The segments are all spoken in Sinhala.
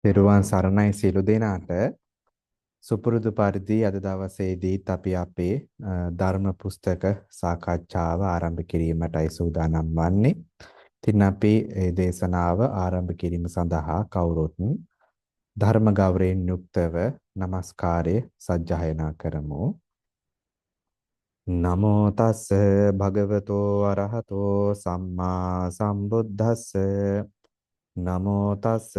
තෙරුවන් සරණයි සියලු දෙනාට. සුපුරුදු පරිදි අද දවසේදීත් අපි අපේ ධර්ම පුස්තක සාකච්ඡාව ආරම්භ කිරීමටයි සූදානම් වන්නේ. ඉතින් අපි මේ දේශනාව ආරම්භ කිරීම සඳහා කවුරුත් ධර්ම ගෞරවයෙන් යුක්තව নমස්කාරය සජ්ජායනා කරමු. නමෝ තස්ස භගවතෝ අරහතෝ සම්මා සම්බුද්දස්ස. නමෝ තස්ස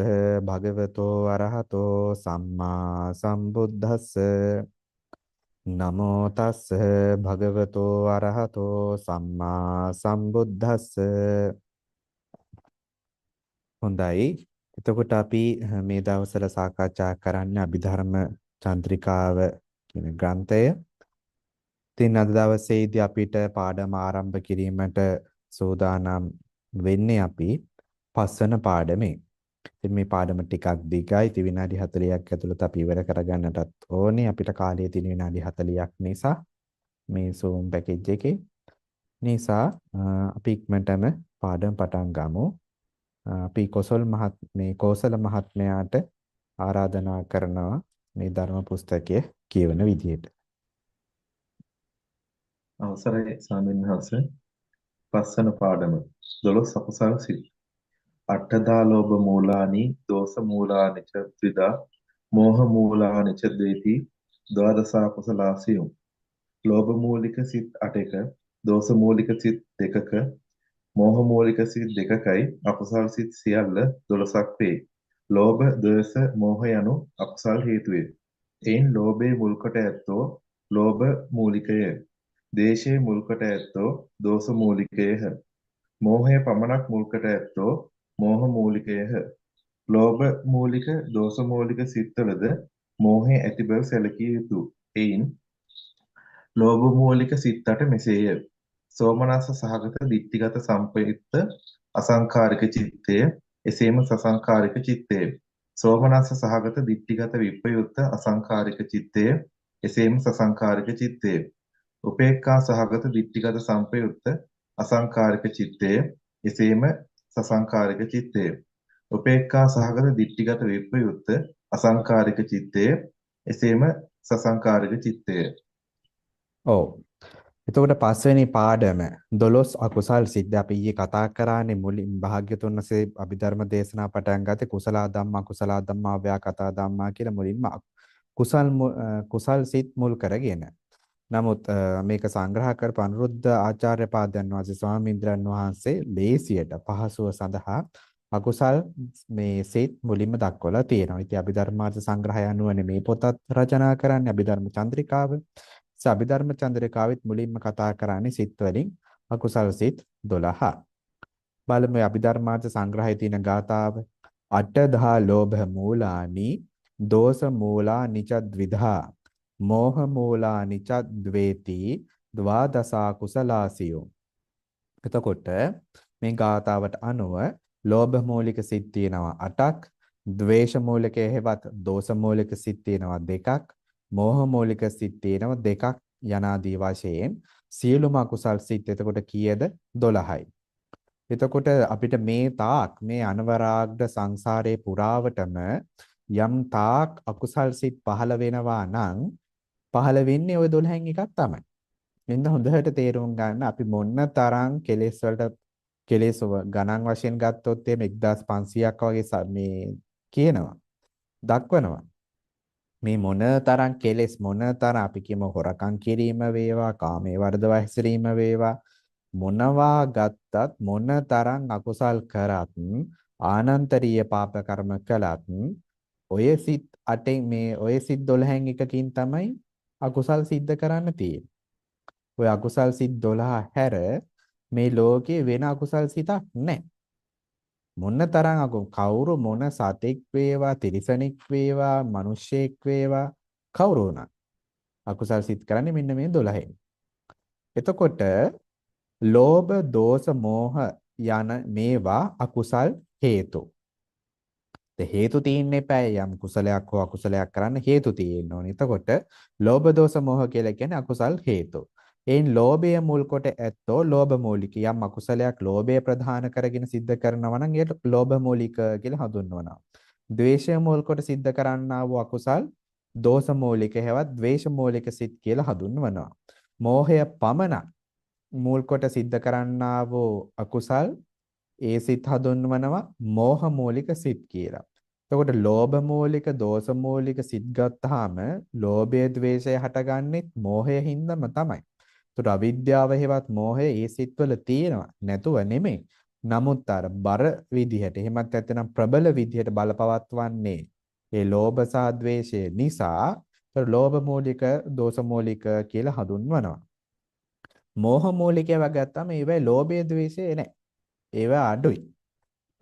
භගවතෝ අරහතෝ සම්මා සම්බුද්දස්ස. නමෝ තස්ස භගවතෝ අරහතෝ සම්මා සම්බුද්දස්ස. හොඳයි. එතකොට අපි මේ දවස්වල සාකච්ඡා කරන්නේ අභිධර්ම චන්ද්‍රිකාව කියන ග්‍රන්ථය. ඉතින් අද දවසේදී අපිට පාඩම ආරම්භ කිරීමට සූදානම් වෙන්නේ අපි පස්වන පාඩමේ. ඉතින් මේ පාඩම ටිකක් දිගයි. ඉතින් විනාඩි 40ක් ඇතුළත අපි ඉවර කරගන්නටත් ඕනේ. අපිට කාලය තියෙන විනාඩි 40ක් නිසා මේ Zoom package එකේ නිසා අපි ඉක්මනටම පාඩම පටන් ගමු. අපි කෝසල මහත්මයාට ආරාධනා කරනවා මේ ධර්ම පුස්තකය කියවන විදිහට. අවසරයි ස්වාමීන් වහන්සේ. පස්වන පාඩම 12 අකුසල් සිත්. අට්ඨදා ලෝභ මූලානි දෝස මූලානි ච ද්විදා මෝහ මූලානි ච ද්වේති ද්වාදසා කුසලාසියුම්. ලෝභ මූලික සිත් 8ක, දෝෂ මූලික සිත් 2ක, මෝහ මූලික සිත් 2කයි අකුසල් සිත් සියල්ල 12ක් වේ. ලෝභ, ද්වේෂ, මෝහ යනු අකුසල් හේතු වේ. එයින් ලෝභයේ මුල් කොට ඇත්තෝ ලෝභ මූලිකය. ද්වේෂයේ මුල් කොට ඇත්තෝ දෝෂ මූලිකයහ. මෝහය පමණක් මුල් කොට ඇත්තෝ මෝහ මූලිකයහ. ලෝභ මූලික, දෝෂ මූලික සිත්වලද මෝහය ඇති බව සැලකිය යුතුය. එයින් ලෝභ මූලික සිත් අට මෙසේය. සෝමනස්ස සහගත දිට්ඨිගත සම්පයුක්ත අසංකාරික චිත්තය, එසේම සසංකාරික චිත්තය. සෝමනස්ස සහගත දිට්ඨිගත විප්‍රයුක්ත අසංකාරික චිත්තය, එසේම සසංකාරික චිත්තය. උපේක්ඛා සහගත දිට්ඨිගත සම්පයුක්ත අසංකාරික චිත්තය, එසේම සසංකාරික චිත්තය. උපේක්ඛා සහගත දිට්ඨිගත විප්‍රයුක්ත අසංකාරික චිත්තය, එසේම සසංකාරික චිත්තය. ඔව්. එතකොට පස්වෙනි පාඩම 12 අකුසල් සිත්. අපි ඊයේ කතා කරානේ මුලින් භාග්‍යතුන් වහන්සේ අභිධර්ම දේශනා පටන් ගත්තේ කුසල ධම්මා අකුසල ධම්මා ව්‍යාකතා ධම්මා කියලා මුලින්ම කුසල් සිත් මුල් කරගෙන. නමුත් මේක සංග්‍රහ කරපු අනුරුද්ධ ආචාර්ය පාදයන් වහන්සේ ස්වාමීන්ද්‍රයන් වහන්සේ ලේසියට පහසුව සඳහා අකුසල් මේ සිත් මුලින්ම දක්වලා තියෙනවා. ඉතින් අභිධර්මාර්ථ සංග්‍රහය අනුවනේ මේ පොතත් රචනා කරන්නේ අභිධර්ම චන්ද්‍රිකාව. අභිධර්ම චන්ද්‍රිකාවෙත් මුලින්ම කතා කරන්නේ සිත් වලින් අකුසල් සිත් 12. බලමු අභිධර්මාර්ථ සංග්‍රහයේ තියෙන ගාථාව. අටදා ලෝභ මූලානි දෝෂ මූලානි ච ද්විධා මෝහ මූලානි ච ද්වේති ද්වාදසා කුසලාසියෝ. එතකොට මේ ගාථාවට අනුව ලෝභ මූලික සිත් තියෙනවා 8ක්, ද්වේෂ මූලික හේවත් දෝෂ මූලික සිත් තියෙනවා 2ක්, මෝහ මූලික සිත් තියෙනවා 2ක් යනාදී වශයෙන් සියලුම අකුසල් සිත් එතකොට කීයද? 12යි. එතකොට අපිට මේ තාක් මේ අනවරාග්ධ සංසාරේ පුරාවටම යම් තාක් අකුසල් සිත් පහළ වෙනවා නම් පහළ වෙන්නේ ওই 12න් එකක් තමයි. මෙන්න හොඳට තේරුම් ගන්න අපි මොන තරම් කෙලෙස් වලට කෙලෙස් ගණන් වශයෙන් ගත්තොත් එහෙම 1500ක් වගේ මේ කියනවා දක්වනවා. මේ මොන තරම් කෙලෙස් මොන තරම් අපි කියමු හොරකම් කිරීම වේවා, කාමයේ වර්ධව හැසිරීම වේවා, මොනවා ගත්තත් මොන තරම් අකුසල් කරත් ආනන්තරීය පාප කර්ම කළත් ඔය සිත් අටෙන් මේ ඔය සිත් 12න් එකකින් තමයි අකුසල් සිද්ධ කරන්න තියෙන්නේ. ඔය අකුසල් සිත් 12 හැර මේ ලෝකේ වෙන අකුසල් සිතක් නැහැ. මොන තරම් කවුරු මොන සතෙක් වේවා, තිරිසනෙක් වේවා, මිනිස්සෙක් වේවා, කවුරු වුණත් අකුසල් සිත් කරන්නේ මෙන්න මේ 12න්. එතකොට ලෝභ, දෝෂ, මෝහ යන මේවා අකුසල් හේතු. හේතු තියෙන්න එපා. යම් කුසලයක් හෝ අකුසලයක් කරන්න හේතු තියෙන්න ඕනේ. එතකොට ලෝභ, දෝෂ, මෝහ කියලා කියන්නේ අකුසල් හේතු. එයින් ලෝභය මුල් කොට ඇත්තෝ ලෝභ මූලික. යම් අකුසලයක් ලෝභය ප්‍රධාන කරගෙන සිද්ධ කරනවා නම් ඒකට ලෝභ මූලික කියලා හඳුන්වනවා. ද්වේෂය මුල් කොට සිද්ධ කරන්නා වූ අකුසල් දෝෂ මූලික හෙවත් ද්වේෂ මූලික සිත් කියලා හඳුන්වනවා. මෝහය පමණක් මුල් කොට සිද්ධ කරන්නා වූ අකුසල් ඒ සිත් හඳුන්වනවා මෝහ මූලික සිත් කියලා. එතකොට ලෝභ මූලික දෝෂ මූලික සිත් ගත්තාම ලෝභය ද්වේෂය හටගන්නෙත් මෝහය හින්දාම තමයි. එතකොට අවිද්‍යාව හේවත් මෝහය ඒ සිත්වල තියෙනවා නැතුව නෙමෙයි. නමුත් අර බර විදිහට එහෙමත් නැත්නම් ප්‍රබල විදිහට බලපවත්වන්නේ ඒ ලෝභ සහ ද්වේෂය නිසා ලෝභ මූලික දෝෂ මූලික කියලා හඳුන්වනවා. මෝහ මූලික ඒවා ගත්තම ඒවයි ලෝභය ද්වේෂය නෑ. ඒවා අඩුයි.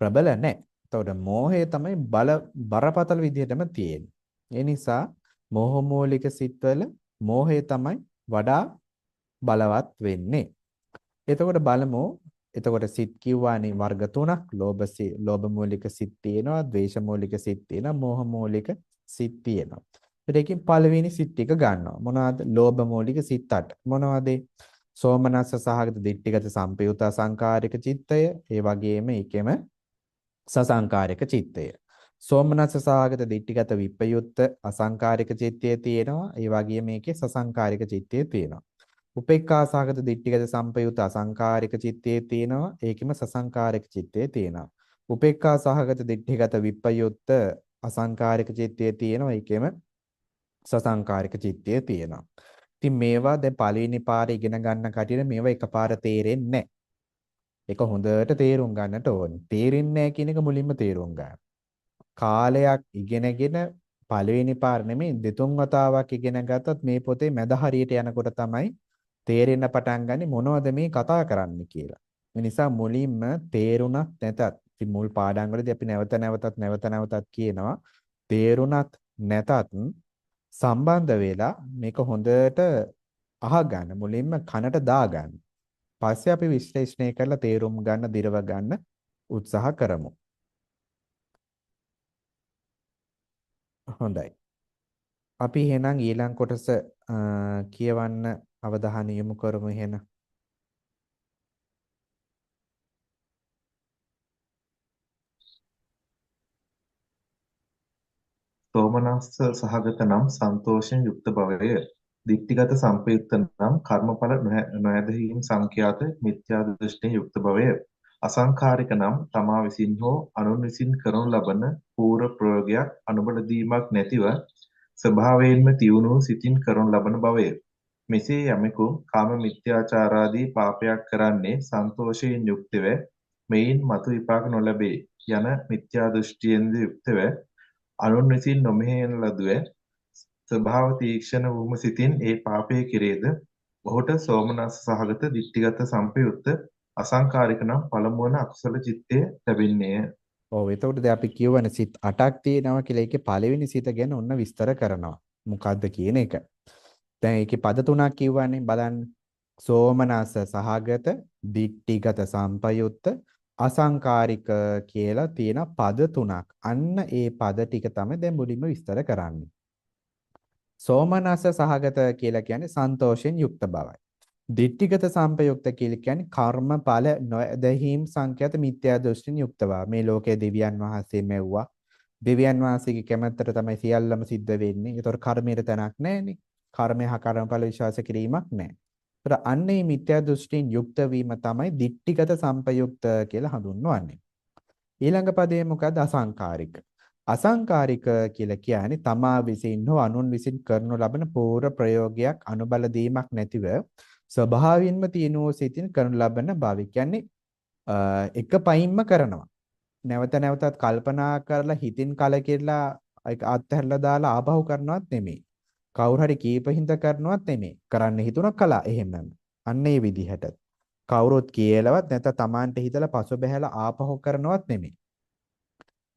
ප්‍රබල නෑ. එතකොට මෝහය තමයි බරපතල විදිහටම තියෙන්නේ. ඒ නිසා මෝහ මූලික සිත්වල මෝහය තමයි වඩා බලවත් වෙන්නේ. එතකොට බලමු. එතකොට සිත් කිව්වානේ වර්ග තුනක්. ලෝභ මූලික සිත් තියෙනවා, ද්වේෂ මූලික සිත් තියෙනවා, මෝහ මූලික සිත් තියෙනවා. එතකොට ඒකෙන් පළවෙනි සිත් ටික ගන්නවා. මොනවද? ලෝභ මූලික සිත් 8. මොනවද ඒ? සෝමනස්ස සහගත දිට්ඨිගත සම්පයුත අසංකාරික චිත්තය, ඒ වගේම ඒකෙම සසංකාරික චිත්තය. සෝමනස්ස සහගත දිට්ඨිගත විප්පයුත්ත අසංකාරික චිත්තය තියෙනවා, ඒ වගේම මේකේ සසංකාරික චිත්තය තියෙනවා. උපේක්ඛා සහගත දිට්ඨිගත සම්පයුත අසංකාරික චිත්තය තියෙනවා, ඒකෙම සසංකාරික චිත්තය තියෙනවා. උපේක්ඛා සහගත දිට්ඨිගත විප්පයුත්ත අසංකාරික චිත්තය තියෙනවා, ඒකෙම සසංකාරික චිත්තය තියෙනවා. ඉතින් මේවා දැන් පළවෙනි පාර ඉගෙන ගන්න කටියට මේවා එකපාර තේරෙන්නේ නැහැ. ඒක හොඳට තේරුම් ගන්නට ඕනේ. තේරෙන්නේ නැහැ කියන එක මුලින්ම තේරුම් ගන්න. කාලයක් ඉගෙනගෙන පළවෙනි පාර නෙමෙයි දෙතුන් වතාවක් ඉගෙන ගත්තත් මේ පොතේ මැද හරියට යනකොට තමයි තේරෙන්න පටන් ගන්නේ මොනවද මේ කතා කරන්නේ කියලා. ඒ නිසා මුලින්ම තේරුණත් නැතත් ඉතින් මුල් පාඩම් වලදී අපි නැවත නැවතත් නැවත නැවතත් කියනවා තේරුණත් නැතත් සම්බන්ධ වෙලා මේක හොඳට අහගන්න, මුලින්ම කනට දාගන්න. පස්සේ අපි විශ්ලේෂණය කරලා තේරුම් ගන්න, දිරව ගන්න උත්සාහ කරමු. හොඳයි. අපි එහෙනම් ඊළඟ කොටස කියවන්න අවධානය යොමු කරමු එහෙනම්. සෝමනස්ස සහගත නම් සන්තෝෂයෙන් යුක්ත බවය. දිට්ඨිගත සම්පයුක්ත නම් කර්මඵල නොඇදහීම සංඛ්‍යාත මිත්‍යා දෘෂ්ටියෙන් යුක්ත බවය. අසංඛාරික නම් තමා විසින් හෝ අනුන් විසින් කරනු ලබන පූර්ව ප්‍රයෝගයක් අනුබල දීමක් නැතිව ස්වභාවයෙන්ම තියුණු සිතින් කරනු ලබන බවය. මෙසේ යමෙකු කාම මිත්‍යාචාරාදී පාපයක් කරන්නේ සන්තෝෂයෙන් යුක්තව මෙයින් මතු විපාක නොලැබේ යන මිත්‍යා දෘෂ්ටියෙන්ද යුක්තව අනුන් විසින් නොමෙහෙන ලදුව ස්වභාව තීක්ෂණ වූම සිතින් ඒ පාපය කෙරේද ඔහුට සෝමනස්ස සහගත දිට්ඨිගත සම්පයුක්ත අසංකාරික නම් පළමුවන අකුසල චිත්තය ලැබෙන්නේය. ඔව්, එතකොට දැන් අපි කියවන සිත් 8ක් තියෙනවා කියලා ඒකේ පළවෙනි සිත ගැන ඔන්න විස්තර කරනවා. මොකද්ද කියන එක. දැන් ඒකේ පද තුනක් කියවන්නේ බලන්න. සෝමනස්ස සහගත දිට්ඨිගත සම්පයුක්ත අසංකාරික කියලා තියෙන පද තුනක්. අන්න ඒ පද ටික තමයි දැන් මුලින්ම විස්තර කරන්නේ. සෝමනස්ස සහගත කියලා කියන්නේ සන්තෝෂයෙන් යුක්ත බවයි. දිට්ඨිගත සම්පයුක්ත කියලා කියන්නේ කර්මඵල නොඇදහීම් සංඛ්‍යාත මිත්‍යා දෘෂ්ටින් යුක්ත බව. මේ ලෝකයේ දෙවියන් වහන්සේ මෙව්වා. දෙවියන් වහන්සේගේ කැමැත්තට තමයි සියල්ලම සිද්ධ වෙන්නේ. ඒතකොට කර්මයට තැනක් නැහැනේ. කර්මය හා කර්මඵල විශ්වාස කිරීමක් නැහැ. ඒතර අන්න ඒ මිත්‍යා දෘෂ්ටින් යුක්ත වීම තමයි දිට්ඨිගත සම්පයුක්ත කියලා හඳුන්වන්නේ. ඊළඟ පදේ මොකද්ද? අසංකාරික. අසංකාරික කියලා කියන්නේ තමා විසින් හෝ අනුන් විසින් කරනු ලබන පූර්ව ප්‍රයෝගයක් අනුබල දීමක් නැතිව ස්වභාවයෙන්ම තියෙනෝ සිතින් කරනු ලබන භාවය. කියන්නේ එක පයින්ම කරනවා. නැවත නැවතත් කල්පනා කරලා හිතින් කලකිරලා ඒක අත්හැරලා දාලා ආපහු කරනවත් නෙමෙයි. කවුරු හරි කීප හින්ද කරනවත් නෙමෙයි. කරන්න හිතුණා කළා එහෙමම. අන්න ඒ විදිහට. කවුරුත් කියලාවත් නැත්නම් Tamanට හිතලා පසු බැහැලා ආපහු කරනවත් නෙමෙයි.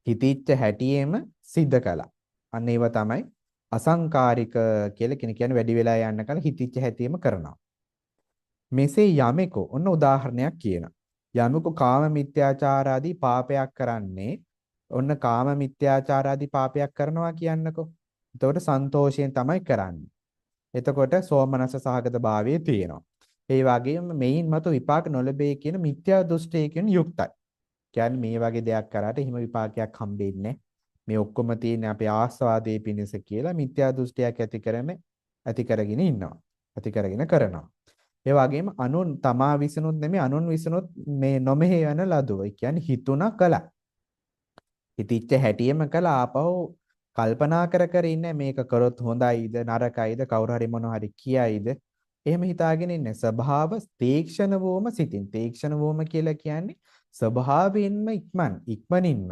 හිතිච්ච හැටියෙම සිද්ධ කළා. අන්න ඒව තමයි අසංකාරික කියලා කියන කියන්නේ වැඩි වෙලා යන්න කල හිතිච්ච හැටියෙම කරනවා. මෙසේ යමෙකු ඔන්න උදාහරණයක් කියනවා. යමෙකු කාම මිත්‍යාචාර ආදී පාපයක් කරන්නේ ඔන්න කාම මිත්‍යාචාර ආදී පාපයක් කරනවා කියන්නකෝ. එතකොට සන්තෝෂයෙන් තමයි කරන්නේ. එතකොට සෝමනස්ස සහගත භාවයේ තියෙනවා. ඒ වගේම මෙයින් මතු විපාක නොලැබේ කියන මිත්‍යා දෘෂ්ටියකින් යුක්තයි. කියන්නේ මේ වගේ දෙයක් කරාට එහෙම විපාකයක් හම්බෙන්නේ නැහැ. මේ ඔක්කොම තියෙන අපේ ආස්වාදයේ පිණිස කියලා මිත්‍යා දෘෂ්ටියක් ඇති කරගෙන ඉන්නවා. ඇති කරගෙන කරනවා. ඒ වගේම අනුන් තමා විසිනුත් නෙමෙයි අනුන් විසිනුත් මේ නොමෙහෙ යන ලදුව. ඒ කියන්නේ හිතුණා කළා. හිතිච්ච හැටියෙම කළා. ආපහු කල්පනා කර කර ඉන්නේ මේක කරොත් හොඳයිද නරකයිද කවුරු හරි මොන හරි කියයිද එහෙම හිතාගෙන ඉන්නේ. ස්වභාව තීක්ෂණ වූම සිතින්. තීක්ෂණ වූම කියලා කියන්නේ ස්වභාවයෙන්ම ඉක්මනින්ම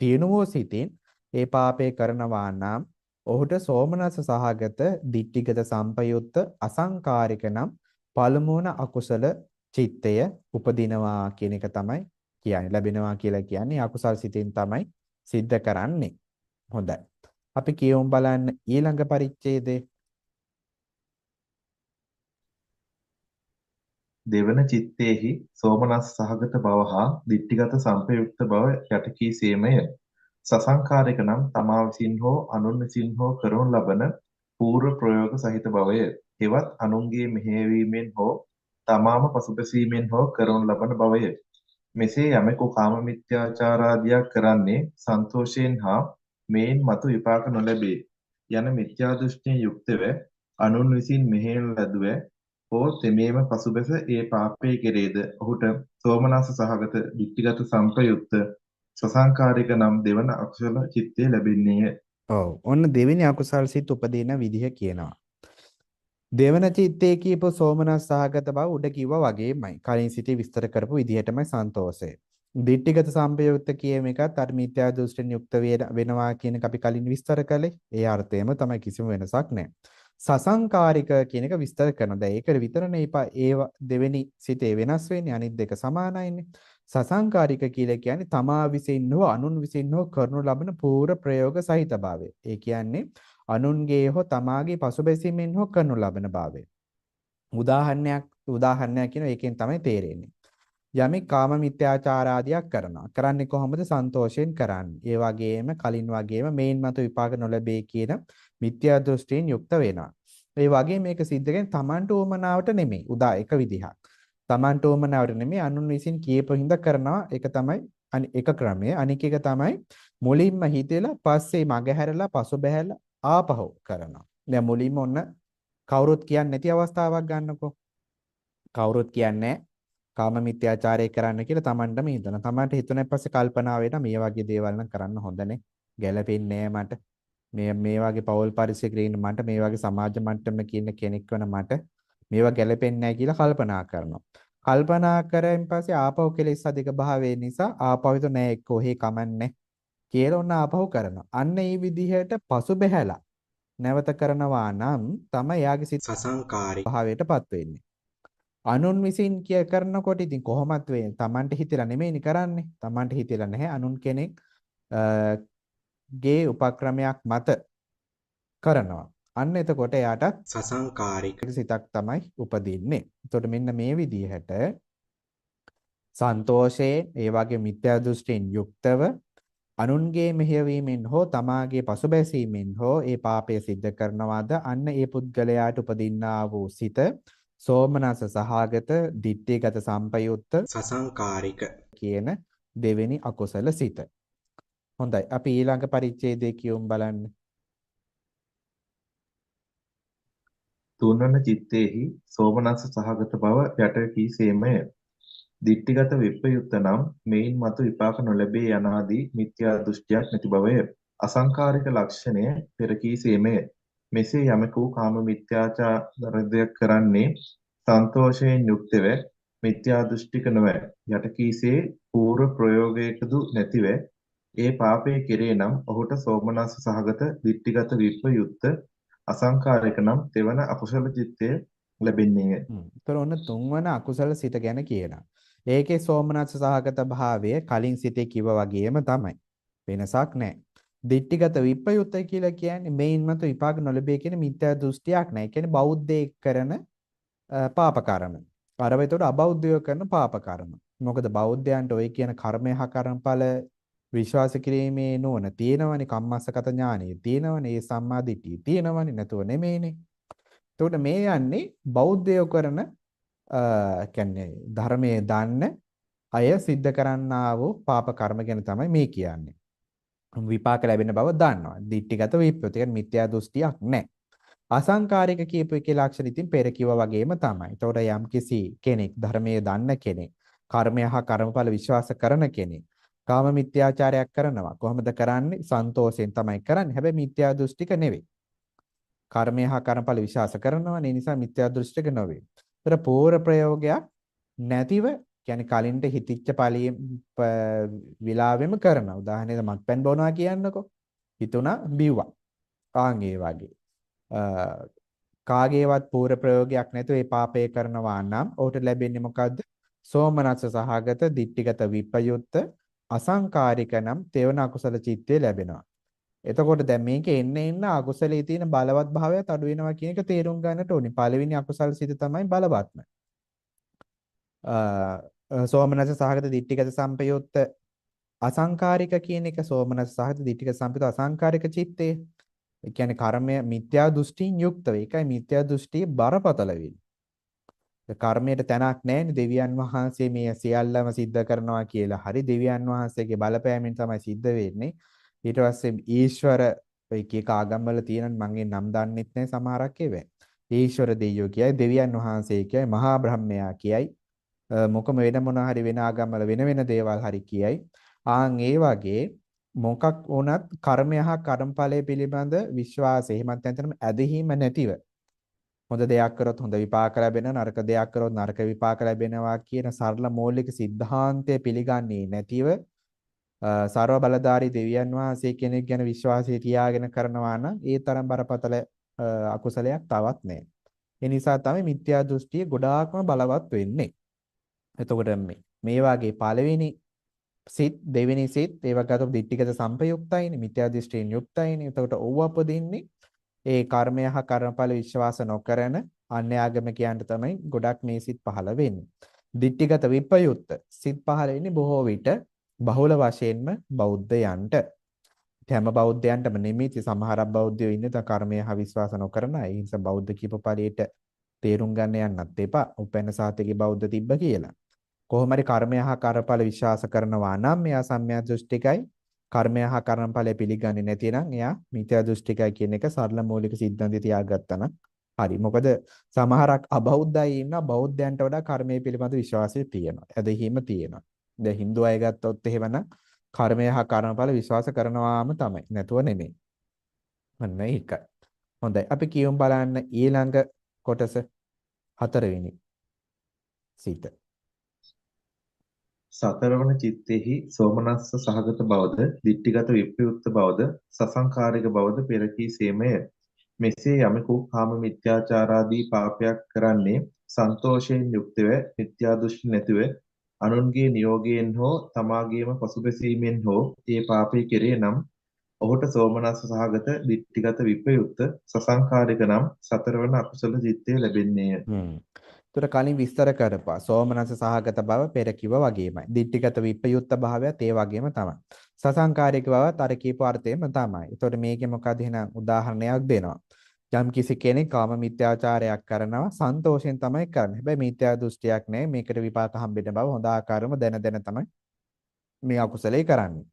තියුණු වූ සිතින් ඒ පාපේ කරනවා නම් ඔහුට සෝමනස්ස සහගත දිට්ඨිගත සම්පයුත්ත අසංකාරික නම් පළමුවන අකුසල චිත්තය උපදිනවා කියන එක තමයි කියන්නේ. ලැබෙනවා කියලා කියන්නේ අකුසල් සිතින් තමයි සිද්ධ කරන්නේ. හොඳයි. අපි කියමු බලන්න ඊළඟ පරිච්ඡේදය. දෙවන චිත්තේහි සෝමනස්ස සහගත බව හා දිට්ඨිගත සම්පයුක්ත බව යට කී සේමය. සසංකාරික නම් තමා විසින් හෝ අනුන් විසින් හෝ කරනු ලබන පූර්ව ප්‍රයෝග සහිත බවය. හෙවත් අනුන්ගේ මෙහෙයවීමෙන් හෝ තමාම පසුබැසීමෙන් හෝ කරනු ලබන බවය. මෙසේ යමෙකු කාම මිත්‍යාචාරාදියක් කරන්නේ සන්තෝෂයෙන් හා මේන් මතු විපාක නොලැබේ යන මිත්‍යා දෘෂ්ටියෙන් යුක්තව අනුන් විසින් මෙහෙයන ලදුව හෝ තෙමේම පසුබැස ඒ පාපයේ කෙරේද ඔහුට සෝමනස්ස සහගත දිට්ඨිගත සම්පයුක්ත සසංකාරික නම් දෙවන අකුසල චිත්තය ලැබෙන්නේය. ඔව්. ඔන්න දෙවෙනි අකුසල් සිත් උපදින විදිහ කියනවා. දෙවන චිත්තේ කියපු සෝමනස්ස සහගත බව උඩ කිව්වා වගේමයි. කලින් සිතේ විස්තර කරපු විදිහටමයි සන්තෝෂය. දිට්ඨිගත සම්පයුක්ත කියන එකත් අර මිත්‍යා දෘෂ්ටියෙන් යුක්ත වෙනවා කියන එක අපි කලින් විස්තර කළේ. ඒ අර්ථයම තමයි, කිසිම වෙනසක් නැහැ. සසංකාරික කියන එක විස්තර කරනවා. දැන් ඒකට විතරනේ ඒ දෙවෙනි සිතේ වෙනස් වෙන්නේ. අනිත් දෙක සමානයිනේ. සසංකාරික කියලා කියන්නේ තමා විසින් හෝ අනුන් විසින් හෝ කරනු ලබන පූර්ව ප්‍රයෝග සහිත භාවය. ඒ කියන්නේ අනුන්ගේ හෝ තමාගේ පසුබැසීමෙන් හෝ කරනු ලබන භාවය. උදාහරණයක් කියනවා, ඒකෙන් තමයි තේරෙන්නේ. යමෙක් කාම මිත්‍යාචාර ආදියක් කරනවා. කරන්නේ කොහොමද? සන්තෝෂයෙන් කරන්නේ. ඒ වගේම කලින් වගේම මේන් මත විපාක නොලැබේ කියන මිත්‍යා දෘෂ්ටියෙන් යුක්ත වෙනවා. ඒ වගේ මේක සිද්ධ වෙන්නේ තමන්ට උවමනාවට නෙමෙයි. උදා එක විදිහක්. තමන්ට උවමනාවට නෙමෙයි, අනුන් විසින් කියපු හින්දා කරනවා. ඒක තමයි එක ක්‍රමය. අනික එක තමයි මුලින්ම හිතෙලා පස්සේ මගහැරලා පසුබැහැලා ආපහු කරනවා. දැන් මුලින්ම ඔන්න කවුරුත් කියන්නේ නැති අවස්ථාවක් ගන්නකෝ. කවුරුත් කියන්නේ කාම මිත්‍යාචාරය කරන්න කියලා තමන්ටම හිතනවා. තමන්ට හිතුණාන් පස්සේ කල්පනා වෙනවා මේ වගේ දේවල් නම් කරන්න හොඳ නේ. ගැළපෙන්නේ නෑ මට. මේ වගේ පෞල් පරිසරයක ඉන්න මට, මේ වගේ සමාජ මට්ටමක ඉන්න කෙනෙක් වන මට මේවා ගැළපෙන්නේ නෑ කියලා කල්පනා කරනවා. කල්පනා කරන් පස්සේ ආපහු කෙලෙස් අධික භාවය නිසා ආපහු හිතුව නෑ එක්ක ඔහේ කමන්නේ කියලා ඔන්න ආපහු කරනවා. අන්න ඒ විදිහට පසුබැහැලා නැවත කරනවා නම් තමයි එයාගේ සිත සසංකාරික භාවයටපත් වෙන්නේ. අනුන් විසින් කිය කරනකොට ඉතින් කොහොමත් වෙන්නේ තමන්ට හිතෙලා නෙමෙයිනේ කරන්නේ. තමන්ට හිතෙලා නැහැ. අනුන් කෙනෙක් ගේ උපක්‍රමයක් මත කරනවා. අන්න එතකොට එයාටත් සසංකාරික සිතක් තමයි උපදින්නේ. එතකොට මෙන්න මේ විදිහට සන්තෝෂයෙන් ඒ වගේ මිත්‍යා දෘෂ්ටියෙන් යුක්තව අනුන්ගේ මෙහෙයවීමෙන් හෝ තමාගේ පසුබැසීමෙන් හෝ ඒ පාපය සිද්ධ කරනවාද අන්න ඒ පුද්ගලයාට උපදින්නා වූ සිත සෝමනස සහගත දිට්ඨිගත සම්පයුත්ත සසංකාරික කියන දෙවෙනි අකුසල සිත. හොඳයි, අපි ඊළඟ පරිච්ඡේදය කියමු බලන්න. තුන්වන චිත්තේහි සෝමනස්ස සහගත බව යට කී සේමය. දිට්ඨිගත විප්‍රයුක්ත නම් මෙයින් මතු විපාක නොලැබේ යනාදී මිත්‍යා දෘෂ්ටියක් නැති බවය. අසංකාරික ලක්ෂණය පෙර කී සේමය. මෙසේ යමෙකු කාම මිත්‍යාචාරයක් කරන්නේ සන්තෝෂයෙන් යුක්තව මිත්‍යා දෘෂ්ටික නොව යට කීසේ පූර්ව ප්‍රයෝගයකදු නැතිව ඒ පාපයේ කෙරේ නම් ඔහුට සෝමනස්ස සහගත දිට්ඨිගත විප්‍රයුක්ත අසංකාරික නම් තෙවන අකුසල චිත්තය ලැබෙන්නේය. ඒතර ඔන්න තුන්වන අකුසල සිත ගැන කියනවා. ඒකේ සෝමනස්ස සහගත භාවය කලින් සිතේ කිව්වා වගේම තමයි. වෙනසක් නැහැ. දිට්ඨිගත විප්‍රයුක්ත කියලා කියන්නේ මේන් මත විපාක නොලැබේ කියන මිත්‍යා දෘෂ්ටියක් නෑ. ඒ කියන්නේ බෞද්ධයෙක් කරන පාප කර්ම. අරව ඒතකොට අබෞද්ධයෝ කරන පාප කර්ම. මොකද බෞද්ධයන්ට ඔය කියන කර්මය හා කර්මඵල විශ්වාස කිරීමේ නුවණ තියෙනවනේ, කම්මස්සගත ඥානෙ තියෙනවනේ, ඒ සම්මා දිට්ඨිය තියෙනවනේ, නැතුව නෙමෙයිනේ. එතකොට මේ යන්නේ බෞද්ධයෝ කරන කියන්නේ ධර්මයේ දන්න අය සිද්ධ කරන්නා වූ පාප කර්ම ගැන තමයි මේ කියන්නේ. විපාක ලැබෙන බව දන්නවා. දිට්ඨිගත විප්‍රයුක්ත. ඒ කියන්නේ මිත්‍යා දෘෂ්ටියක් නැහැ. අසංකාරික කියපු එකේ ලක්ෂණ ඉතින් පෙර කිව්වා වගේම තමයි. එතකොට යම්කිසි කෙනෙක් ධර්මයේ දන්න කෙනෙක්, කර්මය හා කර්මඵල විශ්වාස කරන කෙනෙක්, කාම මිත්‍යාචාරයක් කරනවා. කොහොමද කරන්නේ? සන්තෝෂයෙන් තමයි කරන්නේ. හැබැයි මිත්‍යා දෘෂ්ටික නෙවෙයි. කර්මය හා කර්මඵල විශ්වාස කරනවා. ඒ නිසා මිත්‍යා දෘෂ්ටික නෙවෙයි. ඒතර පූර්ව ප්‍රයෝගයක් නැතිව, කියන්නේ කලින්ට හිතිච්ච ඵලයේ විලාවෙම කරනවා. උදාහරණයක් මත්පැන් බොනවා කියන්නකෝ. හිතුණා බිව්වා. ආන් ඒ වගේ. කාගේවත් පූර්ව ප්‍රයෝගයක් නැතුව ඒ පාපය කරනවා නම් ඔහුට ලැබෙන්නේ මොකද්ද? සෝමනස්ස සහගත දිට්ඨිගත විප්‍රයුක්ත අසංකාරික නම් තෙවන අකුසල චිත්තය ලැබෙනවා. එතකොට දැන් මේකේ එන්න එන්න අකුසලයේ තියෙන බලවත් භාවයත් අඩු වෙනවා කියන එක තේරුම් ගන්නට ඕනි. පළවෙනි අකුසල සිත තමයි බලවත්ම. සෝමනස්ස සහගත දිට්ඨිගත සම්පයුක්ත අසංකාරික කියන එක සෝමනස්ස සහගත දිට්ඨිගත සම්පයුක්ත අසංකාරික චිත්තය. ඒ කියන්නේ කර්මය මිත්‍යා දෘෂ්ටියෙන් යුක්තව. ඒකයි මිත්‍යා දෘෂ්ටිය බරපතල වෙන්නේ. කර්මයට තැනක් නැහැනේ. දෙවියන් වහන්සේ මේ සියල්ලම සිද්ධ කරනවා කියලා. හරි, දෙවියන් වහන්සේගේ බලපෑමෙන් තමයි සිද්ධ වෙන්නේ. ඊට පස්සේ ඊශ්වර ඔය එක එක ආගම්වල තියෙන මං ඒ නම් දන්නෙත් නැහැ සමහරක් ඒවා. ඊශ්වර දෙවියෝ කියයි, දෙවියන් වහන්සේ කියයි, මහා බ්‍රහ්මයා කියයි, මොකම වෙන මොන හරි වෙන ආගම්වල වෙන වෙන දේවල් හරි කියයි. ආන් ඒ වගේ මොකක් වුණත් කර්මය හා කර්මඵලය පිළිබඳ විශ්වාසය එහෙමත් නැත්නම් ඇදහිීම නැතිව හොඳ දෙයක් කරොත් හොඳ විපාක ලැබෙනවා, නරක දෙයක් කරොත් නරක විපාක ලැබෙනවා කියන සරල මৌলিක සිද්ධාන්තය පිළිගන්නේ නැතිව සර්ව බලධාරී දෙවියන් වහන්සේ කෙනෙක් ගැන විශ්වාසය තියාගෙන කරනවා නම් ඒ තරම් බරපතල අකුසලයක් තවත් නෑ. ඒ නිසා තමයි මිත්‍යා දෘෂ්ටිය ගොඩාක්ම බලවත් වෙන්නේ. එතකොට මේ වගේ පළවෙනි සිත්, දෙවෙනි සිත්, ඒ වගේ ගත්තොත් දිට්ඨිගත සම්පයුක්තයිනේ, මිත්‍යා දෘෂ්ටියෙන් යුක්තයිනේ. එතකොට ඔව් අපදින්නේ ඒ කර්මය හා කර්මඵල විශ්වාස නොකරන අන්‍ය ආගමිකයන්ට තමයි ගොඩක් මේ සිත් පහළ වෙන්නේ. දිට්ඨිගත විප්‍රයුක්ත සිත් පහළ වෙන්නේ බොහෝ විට බහුල වශයෙන්ම බෞද්ධයන්ට. හැම බෞද්ධයන්ටම නෙමෙයි, සමහරක් බෞද්ධයෝ ඉන්නේ තම කර්මය හා විශ්වාස නොකරන අය. ඒ නිසා බෞද්ධ කියපු පළියට තේරුම් ගන්න යන්නත් එපා. උපැන්න සාතිකේ බෞද්ධ තිබ්බ කියලා. කොහොම හරි කර්මය හා කර්මඵල විශ්වාස කරනවා නම් එයා සම්‍යක් දෘෂ්ටිකයි. කර්මය හා කර්මඵලය පිළිගන්නේ නැතිනම් එයා මිත්‍යා දෘෂ්ටිකයි කියන එක සරල මූලික සිද්ධාන්තය තියාගත්තා නම් හරි. මොකද සමහරක් අබෞද්ධයි ඉන්නවා, බෞද්ධයන්ට වඩා කර්මය පිළිබඳ විශ්වාසය තියෙනවා, ඇදහිීම තියෙනවා. දැන් හින්දු අය ගත්තොත් එහෙමනම් කර්මය හා කර්මඵල විශ්වාස කරනවාම තමයි, නැතුව නෙමෙයි. අන්න ඒකයි. හොඳයි, අපි කියමු බලන්න ඊළඟ කොටස හතරවෙනි සිත. සතරවන චිත්තෙහි සෝමනස්ස සහගත බවද, දිට්ඨිගත විප්‍රයුක්ත බවද, සසංකාරික බවද පෙර කී සේමය. මෙසේ යමෙකු කාම මිත්‍යාචාරාදී පාපයක් කරන්නේ සන්තෝෂයෙන් යුක්තව, මිත්‍යා දෘෂ්ටි නැතිව, අනුන්ගේ නියෝගයෙන් හෝ තමාගේම පසුබැසීමෙන් හෝ ඒ පාපය කෙරේ නම් ඔහුට සෝමනස්ස සහගත දිට්ඨිගත විප්‍රයුක්ත සසංකාරික නම් සතරවන අකුසල චිත්තය ලැබෙන්නේය. ඒතර කලින් විස්තර කරපුවා සෝමනස්ස සහගත බව පෙර කිව්වා වගේමයි. දිට්ඨිගත විප්‍රයුක්ත භාවයත් ඒ වගේම තමයි. සසංකාරික බවත් අර කියපු අර්ථයෙන්ම තමයි. ඒතකොට මේකේ මොකද එහෙනම් උදාහරණයක් දෙනවා. යම් කිසි කෙනෙක් කාම මිත්‍යාචාරයක් කරනවා, සන්තෝෂයෙන් තමයි කරන්නේ. හැබැයි මිත්‍යා දෘෂ්ටියක් නෑ. මේකට විපාක හම්බෙන බව හොඳ ආකාරවම දැන දැන තමයි මේ අකුසලේ කරන්නේ.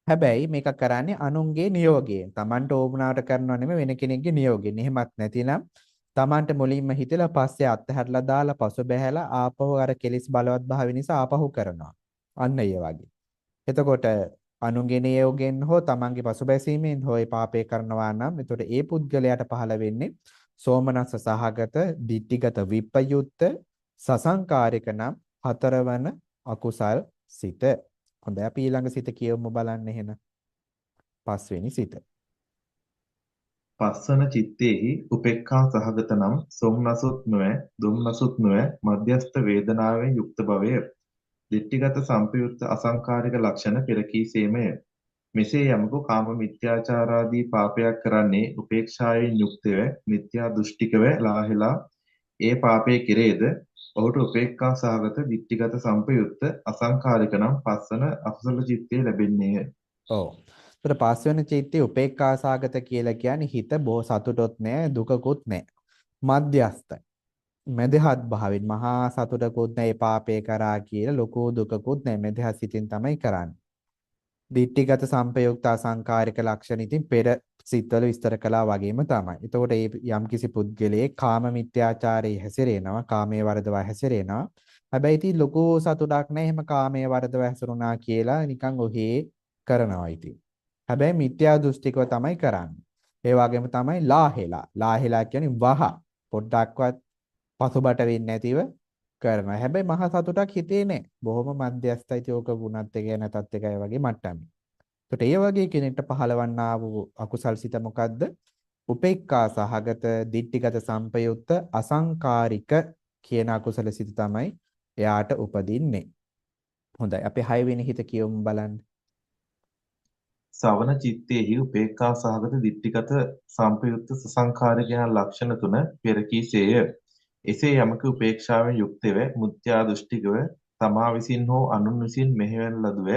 හැබැයි මේක කරන්නේ අනුන්ගේ නියෝගයෙන්. Tamanට ඕමනාවට කරනව නෙමෙයි, වෙන කෙනෙක්ගේ නියෝගයෙන්. එහෙමත් නැතිනම් Tamanට මුලින්ම හිතලා පස්සේ අත්හැරලා දාලා පසු බැහැලා ආපහු අර කෙලිස් බලවත් භාවය නිසා ආපහු කරනවා. අන්න ඒ වගේ. එතකොට අනුන්ගේ නියෝගයෙන් හෝ Tamanගේ පසුබැසීමෙන් හෝ ඒ පාපේ කරනවා නම් එතකොට ඒ පුද්ගලයාට පහළ වෙන්නේ සෝමනස්ස සහගත දිට්ඨිගත විප්‍රයුක්ත සසංකාරික නම් හතරවන අකුසල් සිත. හොඳයි, අපි ඊළඟ සිත කියවමු බලන්න එහෙනම්. පස්වෙනි සිත. පස්වන චිත්තේහි උපේක්ඛා සහගත නම් සොම්නසුත් නොවැ, දුම්නසුත් නොවැ, මධ්‍යස්ථ වේදනාවෙන් යුක්ත භවය. දිට්ඨිගත සම්පයුක්ත අසංකාරික ලක්ෂණ පෙර කී සේමය. මෙසේ යමකු කාම මිත්‍යාචාරාදී පාපයක් කරන්නේ උපේක්ෂාවෙන් යුක්තව, මිත්‍යා දෘෂ්ටිකව ලාහෙලා ඒ පාපය කෙරේද ඔහුට උපේක්ඛා සහගත දිට්ඨිගත සම්පයුක්ත අසංකාරික නම් පස්වන අකුසල චිත්තය ලැබෙන්නේය. ඔව්. ඒතර පස්වෙනි චිත්තේ උපේක්ඛා සහගත කියලා කියන්නේ හිත බොහෝ සතුටොත් නෑ, දුකකුත් නෑ, මධ්‍යස්ථයි. මැදහත් භාවයෙන් මහා සතුටකුත් නෑ ඒ පාපේ කරා කියලා, ලොකු දුකකුත් නෑ, මැදහත් සිතින් තමයි කරන්නේ. දිට්ඨිගත සම්පයුක්ත අසංකාරික ලක්ෂණ ඉතින් පෙර සිත්වල විස්තර කළා වගේම තමයි. එතකොට මේ යම්කිසි පුද්ගලයෙක් කාම මිත්‍යාචාරයේ හැසිරෙනවා, කාමයේ වරදවා හැසිරෙනවා. හැබැයි ඉතින් ලොකු සතුටක් නැහැ එහෙම කාමයේ වරදවා හැසිරුණා කියලා නිකන් ඔහේ කරනවා ඉතින්. හැබැයි මිත්‍යා දෘෂ්ටිකව තමයි කරන්නේ. ඒ වගේම තමයි ලාහෙලා. ලාහෙලා කියන්නේ වහ පොඩ්ඩක්වත් පසුබට වෙන්නේ නැතිව කරනවා. හැබැයි මහා සතුටක් හිතේ නෑ. බොහොම මධ්‍යස්ථයි ඉතින් ඕක වුණත් එකයි නැතත් එකයි වගේ මට්ටමේ. එතකොට ඒ වගේ කෙනෙක්ට පහළවන්නා වූ අකුසල් සිත මොකද්ද? උපේක්ඛා සහගත දිට්ඨිගත සම්පයුක්ත අසංකාරික කියන අකුසල සිත තමයි එයාට උපදින්නේ. හොඳයි. අපි 6 වෙනි හිත කියමු බලන්න. සවන චිත්තේහි උපේක්ඛා සහගත දිට්ඨිගත සම්පයුක්ත සසංකාරික යන ලක්ෂණ තුන පෙර කීසේය. එසේ යමක උපේක්ෂාවෙන් යුක්තව මුත්‍යා දෘෂ්ටිකව තමා විසින් හෝ අනුන් විසින් මෙහෙයවන ලදුව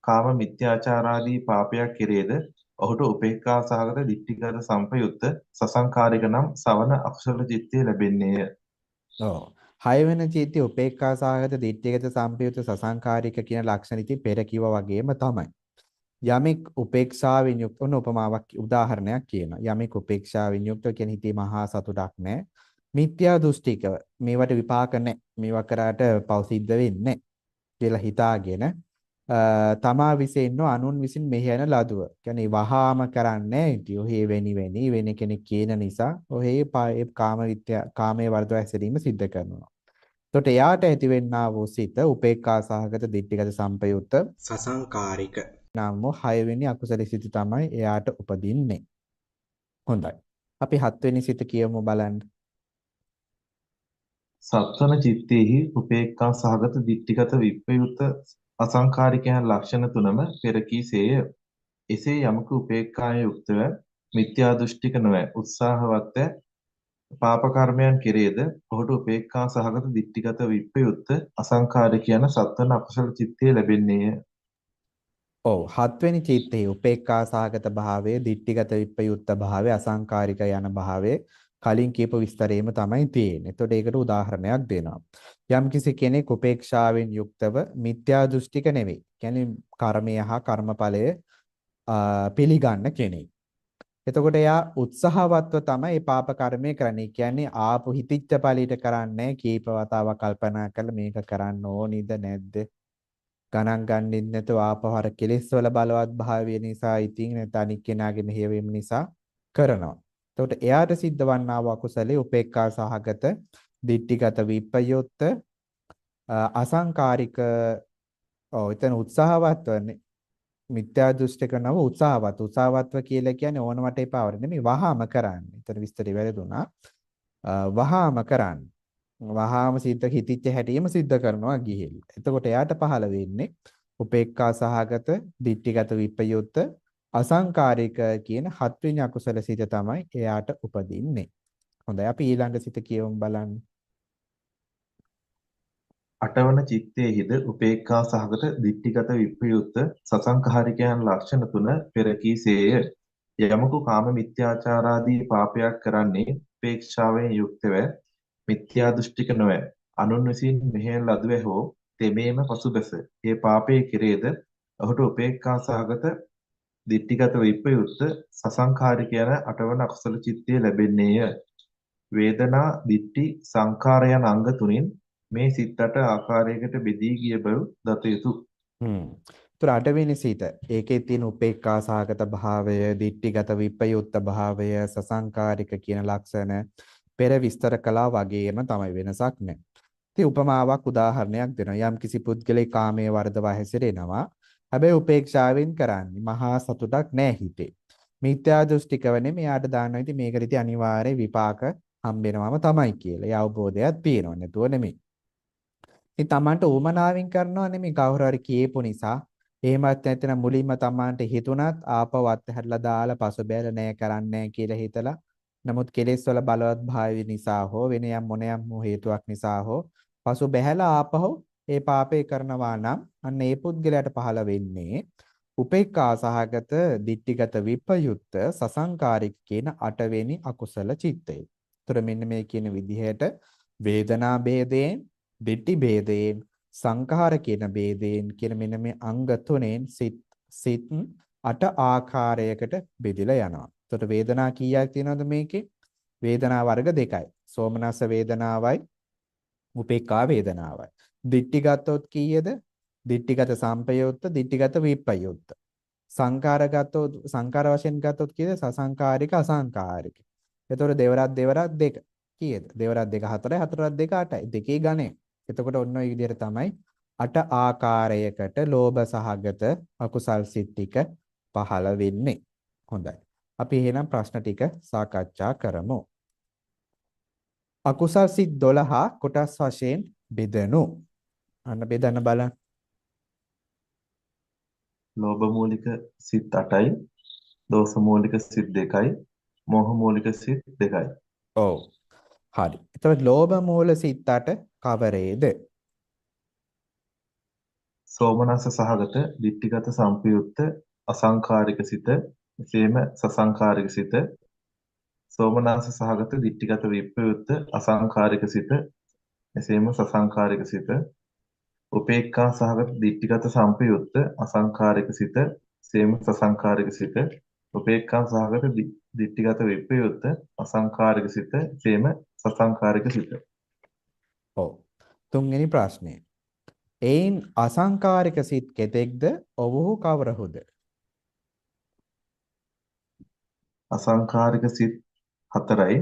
කාම මිත්‍යාචාරාදී පාපයක් කෙරේද ඔහුට උපේක්ඛා සහගත දිට්ඨිගත සම්පයුක්ත සසංකාරික නම් සවන අකුසල චිත්තය ලැබෙන්නේය. ඔව්. හය වෙන චිත්තය උපේක්ඛා සහගත දිට්ඨිගත සම්පයුක්ත සසංකාරික කියන ලක්ෂණ ඉතින් පෙර කිව්වා වගේම තමයි. යමෙක් උපේක්ෂාවෙන් යුක්ත ඔන්න උපමාවක් උදාහරණයක් කියනවා. යමෙක් උපේක්ෂාවෙන් යුක්තව කියන හිතේ මහා සතුටක් නැහැ. මිත්‍යා දෘෂ්ටිකව මේවට විපාක නැහැ. මේවා කරාට පව් සිද්ධ වෙන්නේ නැහැ කියලා හිතාගෙන තමා විසින් අනුන් විසින් මෙහෙයන ලදුව. කියන්නේ වහාම කරන්නේ ඉතින් ඔහේ වෙනි වෙනි වෙන කෙනෙක් කියන නිසා ඔහේ ඒ කාම විද්‍යා කාමයේ වර්ධව හැසිරීම සිද්ධ කරනවා. එතකොට එයාට ඇතිවෙන්නා වූ සිත උපේක්ඛා සහගත දිට්ඨිගත සම්පයුක්ත සසංකාරික නම් වූ හයවෙනි අකුසල සිත තමයි එයාට උපදින්නේ. හොඳයි. අපි හත්වෙනි සිත කියමු බලන්න. සත්වන චිත්තේහි උපේක්ඛා සහගත දිට්ඨිගත විප්‍රයුක්ත අසංකාරික යන ලක්ෂණ තුනම පෙර කීසේය. එසේ යමකු උපේක්ඛාය යුක්තව මිත්‍යා දෘෂ්ටික නොව උත්සාහවත්ව පාප කර්මයන් කෙරේද ඔහුට උපේක්ඛා සහගත දිට්ඨිගත විප්‍රයුක්ත අසංකාරික යන සත්වන අකුසල චිත්තය ලැබෙන්නේය. ඔව්, හත්වෙනි චිත්තේ උපේක්ඛා සහගත භාවය, දිට්ඨිගත විප්‍රයුක්ත භාවය, අසංකාරික යන භාවය කලින් කියපු විස්තරේම තමයි තියෙන්නේ. එතකොට ඒකට උදාහරණයක් දෙනවා. යම්කිසි කෙනෙක් උපේක්ෂාවෙන් යුක්තව මිත්‍යා දෘෂ්ටික නෙවෙයි. කියන්නේ කර්මය හා කර්මඵලය පිළිගන්න කෙනෙක්. එතකොට එයා උත්සාහවත්ව තමයි මේ පාප කර්මය කරන්නේ. ඒ කියන්නේ ආපු හිතිච්ච ඵලයට කරන්නේ කීප වතාවක් කල්පනා කරලා මේක කරන්න ඕනිද නැද්ද? ගණන් ගන්නෙත් නැතුව ආපහු අර කෙලෙස් වල බලවත් භාවය නිසා ඉතින් නැත්නම් අනික් කෙනාගේ මෙහෙයවීම නිසා කරනවා. එතකොට එයාට සිද්ධ වන්නා වූ අකුසලයේ උපේක්ඛා සහගත දිට්ඨිගත විප්‍රයුක්ත අසංකාරික. ඔව්, එතන උත්සාහවත් වන්නේ මිත්‍යා දෘෂ්ටික නව උත්සාහවත්. උත්සාහවත්ව කියලා කියන්නේ ඕනවට එපා වර නෙමෙයි, වහාම කරන්නේ. එතන විස්තරي වැරදුනා. වහාම කරන්නේ. වහාම සිද්ධ හිතිච්ච හැටියෙම සිද්ධ කරනවා ගිහිල්ලා. එතකොට එයාට පහළ වෙන්නේ උපේක්ඛා සහගත දිට්ඨිගත විප්‍රයුක්ත අසංකාරික කියන හත්වෙනි අකුසල සිත තමයි එයාට උපදින්නේ. හොඳයි, අපි ඊළඟ සිත කියවමු බලන්න. අටවන චිත්තයේහිද උපේක්ඛා සහගත දිට්ඨිගත විප්‍රයුක්ත සසංකාරික යන ලක්ෂණ තුන පෙර කීසේය. යමකු කාම මිත්‍යාචාරාදී පාපයක් කරන්නේ උපේක්ෂාවෙන් යුක්තව මිත්‍යා දෘෂ්ටික නොව අනුන් විසින් මෙහෙයන ලදුව හෝ තෙමේම පසුබැස ඒ පාපයේ කෙරේද ඔහුට උපේක්ඛා සහගත දිට්ඨිගත විප්‍රයුක්ත සසංකාරික යන අටවන අකුසල චිත්තය ලැබෙන්නේය. වේදනා, දිට්ඨි, සංඛාර යන අංග තුنين මේ සිත් අට ආකාරයකට බෙදී ගිය බව දත යුතුය. ඒතර අටවෙනි සිත, ඒකේ තියෙන උපේක්ඛා සහගත භාවය, දිට්ඨිගත විප්‍රයුක්ත භාවය, සසංකාරික කියන ලක්ෂණ පෙර විස්තර කළා වගේම තමයි, වෙනසක් නැහැ. ඉතින් උපමාවක් උදාහරණයක් දෙනවා. යම් කිසි පුද්ගලෙක් කාමයේ වර්ධව හැසිරෙනවා. හැබැයි උපේක්ෂාවෙන් කරන්නේ. මහා සතුටක් නෑ හිතේ. මිත්‍යා දෘෂ්ටිකව නෙමෙයි, එයාට දානවා ඉතින් මේකට ඉතින් අනිවාර්ය විපාක හම්බෙනවම තමයි කියලා. ඒ අවබෝධයක් තියෙනවා, නැතුව නෙමෙයි. ඉතින් Tamanට උවමනාවෙන් කරනවා නෙමෙයි, කවුරු හරි කියපු නිසා. එහෙමත් නැත්නම් මුලින්ම Tamanට හිතුණත් ආපහු අත්හැරලා දාලා පසුබෑලා නෑ කරන්නේ නෑ කියලා හිතලා, නමුත් කෙලෙස් වල බලවත් භාවය නිසා හෝ වෙන යම් මොන යම් හේතුවක් නිසා හෝ පසු බැහැලා ආපහු ඒ පාපේ කරනවා නම් අන්න ඒ පුද්ගලයාට පහළ වෙන්නේ උපේක්ඛා සහගත දිට්ඨිගත විප්‍රයුක්ත සසංකාරික කියන අටවෙනි අකුසල චිත්තය. ඒතර මෙන්න මේ කියන විදිහට වේදනා භේදයෙන්, දිට්ඨි භේදයෙන්, සංඛාර කියන භේදයෙන් කියන මෙන්න මේ අංග තුනෙන් සිත් සිත් 8 ආකාරයකට බෙදිලා යනවා. එතකොට වේදනා කීයක් තියෙනවද මේකේ? වේදනා වර්ග දෙකයි. සෝමනස්ස වේදනාවයි උපේක්ඛා වේදනාවයි. දිට්ඨි ගත්තොත් කීයද? දිට්ඨිගත සම්පයුත්ත, දිට්ඨිගත විප්පයුත්ත. සංඛාර ගත්තොත්, සංඛාර වශයෙන් ගත්තොත් කීයද? සසංකාරික අසංකාරික. එතකොට දෙවරක් දෙවරක් දෙක කීයද? දෙවරක් දෙක 4යි, හතරක් දෙක 8යි. දෙකේ ගණය. එතකොට ඔන්න ඔය විදිහට තමයි 8 ආකාරයකට ලෝභ සහගත අකුසල් සිත් ටික පහළ වෙන්නේ. හොඳයි. අපි එහෙනම් ප්‍රශ්න ටික සාකච්ඡා කරමු. අකුසල් සිත් 12 කොටස් වශයෙන් බෙදනු. අන්න බෙදන්න බලන්න. ලෝභ මූලික සිත් 8යි, දෝෂ මූලික සිත් 2යි, මෝහ මූලික සිත් 2යි. ඔව්. හරි. එතකොට ලෝභ මූල සිත් 8 කවරේද? සෝමනස්ස සහගත දිට්ඨිගත සම්පයුක්ත අසංකාරික සිත, එසේම සසංකාරික සිත, සෝමනස්ස සහගත දිට්ඨිගත විප්‍රයුක්ත අසංකාරික සිත, එසේම සසංකාරික සිත, උපේක්ඛා සහගත දිට්ඨිගත සම්පයුක්ත අසංකාරික සිත, එසේම සසංකාරික සිත, උපේක්ඛා සහගත දිට්ඨිගත විප්‍රයුක්ත අසංකාරික සිත, එසේම සසංකාරික සිත. ඔව්. තුන්වෙනි ප්‍රශ්නය. එයින් අසංකාරික සිත් කෙතෙක්ද? ඔවුහු කවරහුද? අසංකාරික සිත් 4යි.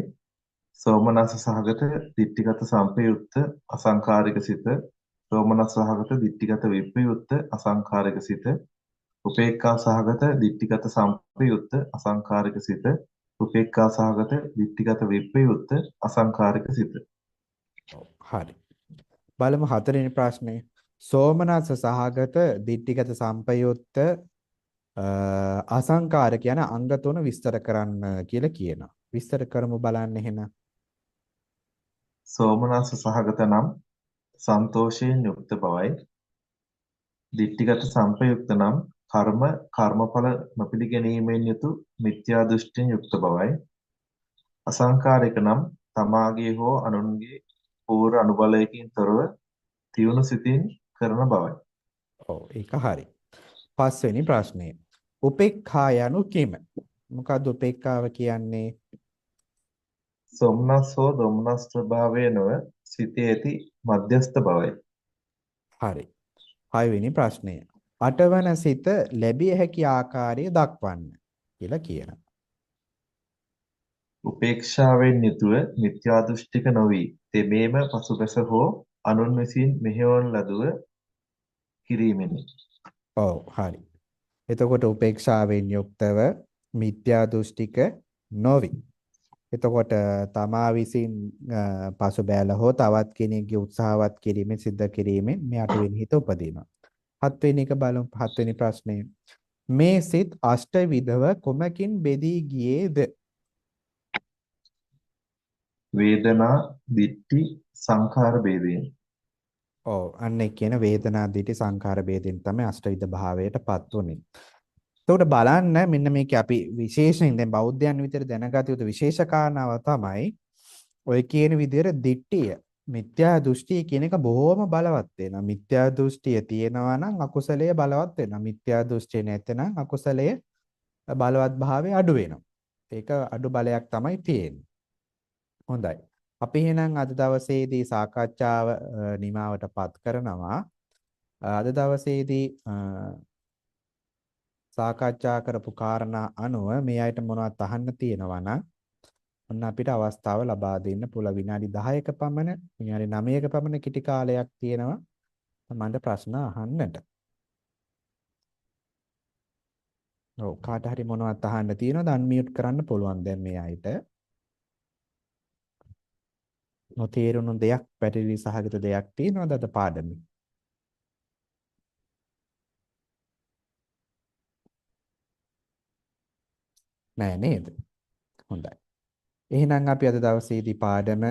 සෝමනස්ස සහගත දිට්ඨිගත සම්පයුක්ත අසංකාරික සිත, සෝමනස්ස සහගත දිට්ඨිගත විප්‍රයුක්ත අසංකාරික සිත, උපේක්ඛා සහගත දිට්ඨිගත සම්පයුක්ත අසංකාරික සිත, උපේක්ඛා සහගත දිට්ඨිගත විප්‍රයුක්ත අසංකාරික සිත. ඔව් හරි. බලමු හතරවෙනි ප්‍රශ්නය. සෝමනස්ස සහගත දිට්ඨිගත සම්පයුක්ත අසංකාරික යන අංග තුන විස්තර කරන්න කියලා කියනවා. විස්තර කරමු බලන්න එහෙනම්. සෝමනස්ස සහගත නම් සන්තෝෂයෙන් යුක්ත බවයි. දිට්ඨිගත සම්පයුක්ත නම් කර්ම කර්මඵල නොපිළිගැනීමෙන් යුතු මිත්‍යා දෘෂ්ටියෙන් යුක්ත බවයි. අසංකාරික නම් තමාගේ හෝ අනුන්ගේ පූර්ව අනුබලයකින් තොරව තියුණු සිතින් කරන බවයි. ඔව් ඒක හරි. පස්වෙනි ප්‍රශ්නය. උපේක්ඛා යනු කිම? මොකද්ද උපේක්ඛාව කියන්නේ? සොම්නස් හෝ දොම්නස් ස්වභාවය නොව සිතේ ඇති මධ්‍යස්ථ බවයි. හරි. හයවෙනි ප්‍රශ්නය. අටවන සිත ලැබිය හැකි ආකාරය දක්වන්න කියලා කියනවා. උපේක්ෂාවෙන් යුතුව මිත්‍යා දෘෂ්ටික නොවි තෙමේම පසුපස හෝ අනුන් විසින් මෙහෙයවන ලදුව කිරීමෙනි. ඔව් හරි. එතකොට උපේක්ෂාවෙන් යුක්තව මිත්‍යා දෘෂ්ටික නොවි. එතකොට තමා විසින් පසුබෑල හෝ තවත් කෙනෙක්ගේ උත්සාහවත් කිරීමෙන් සිද්ධ කිරීමෙන් මේ අටවෙනි හිත උපදිනවා. හත්වෙනි එක බලමු. හත්වෙනි ප්‍රශ්නය. මේ සිත් අෂ්ට විධව කොමකින් බෙදී ගියේද? වේදනා, දිට්ඨි, සංඛාර භේදයෙන්. ඔව් අන්න ඒ කියන වේදනා, දිට්ඨි, සංඛාර භේදයෙන් තමයි අෂ්ටවිධ භාවයටපත් උනේ. එතකොට බලන්න මෙන්න මේක අපි විශේෂයෙන් දැන් බෞද්ධයන් විතර දැනගත යුතු විශේෂ කාරණාව තමයි ඔය කියන විදිහට දිට්ඨිය, මිත්‍යා දෘෂ්ටිය කියන එක බොහොම බලවත් වෙනවා. මිත්‍යා දෘෂ්ටිය තියෙනවා නම් අකුසලය බලවත් වෙනවා. මිත්‍යා දෘෂ්ටිය නැත්නම් අකුසලය බලවත් භාවය අඩු වෙනවා. ඒක අඩු බලයක් තමයි තියෙන්නේ. හොඳයි. අපි එහෙනම් අද දවසේදී සාකච්ඡාව නිමාවටපත් කරනවා. අද දවසේදී සාකච්ඡා කරපු කාරණා අනුව මේ අයට මොනවද අහන්න තියෙනවා නම් ඔන්න අපිට අවස්ථාව ලබා දෙන්න පුළුවන්. විනාඩි 10ක පමණ, විනාඩි 9ක පමණ කෙටි කාලයක් තියෙනවා තමන්ට ප්‍රශ්න අහන්නට. ඔව් කාට හරි මොනවද අහන්න තියෙනවද අන්මියුට් කරන්න පුළුවන් දැන් මේ අයට. නොතේරුණු දෙයක්, පැටලි සහගත දෙයක් තියෙනවද අද පාඩමේ? නෑ නේද? හොඳයි. එහෙනම් අපි අද දවසේදී පාඩම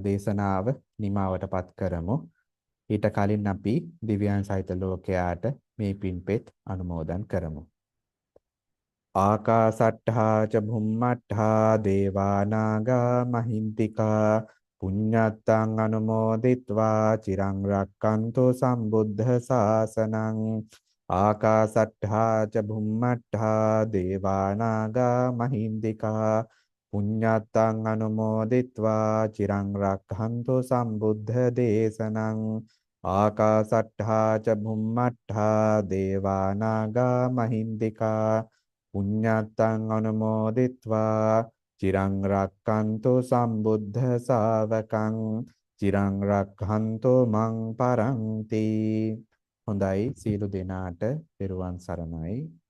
දේශනාව නිමාවටපත් කරමු. ඊට කලින් අපි දිව්‍යයන් සහිත ලෝකයාට මේ පින්පෙත් අනුමෝදන් කරමු. ආකාසට්ඨා ච භුම්මට්ඨා දේවා නාග මහින්තිකා පුඤ්ඤත්තං අනුමෝදිත්වා චිරං රක්칸තු සම්බුද්ධ ශාසනං. ආකාසට්ඨා ච භුම්මට්ඨා දේවා නාග මහින්దికා පුඤ්ඤත්තං අනුමෝදිත්වා චිරං රක්ඛන්තු සම්බුද්ධ දේශනං. ආකාසට්ඨා ච භුම්මට්ඨා දේවා නාග මහින්దికා පුඤ්ඤත්තං අනුමෝදිත්වා චිරං රක්ඛන්තු සම්බුද්ධ ශාවකං චිරං රක්ඛන්තු මං පරන්ති. හොඳයි, සියලු දෙනාට පෙරුවන් සරණයි.